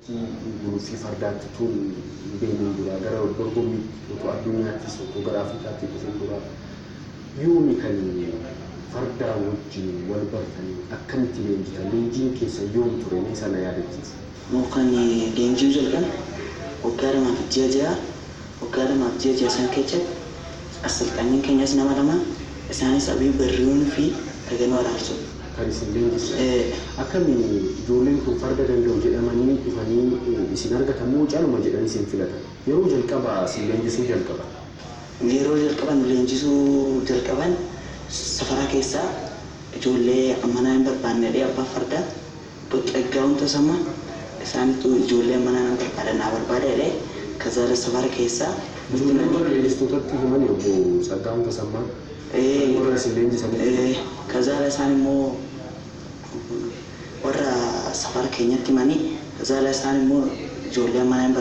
Guluffii fardaatti utuu hin deemin dura, gara dorgommiitti otoo addunyaattis otoo gara Afrikaatti dhufin dura, yoomi kan fardaa wajjin wal bartanii? Akkamitti leenjitan? Leenjiin keessa yoom ture? Mee sana yaadachiisa. Nu kan leenji'uu jalqabne waggaa 2 fi ji'a 6. Waggaa 2 fi ji'a 6 san keessatti asalxanyiin keenyas nama lama, isaanis Abiy Barriyoon fi Taganuu Araarsoo. Kan isin leenjisan. Akkami ijoolleen kun farda danda'u jedhamanii dhufanii isin argatan moo caluma jedhanii isin filatan? Yeroo jalqabaa isin leenjisuu jalqaban. Yeroo jalqaban nu leenjisuu jalqaban, safara keessaa ijoollee ammanaa hin barbaanne jedhee abbaa fardaa Boxxaggaa'uun Tasammaa isaanitu ijoollee ammanaa nan barbaada, naa barbaada jedhee kazaala safara keessaa nutti Ijoolleen himanii. Warra leenjistootatti himan obbo Tsaggaa'uun Tasammaa. Warra isin leenjisanitti. Kazaala isaan immoo warra safara keenyatti himanii, kazaala isaan immoo ijoollee ammanaa hin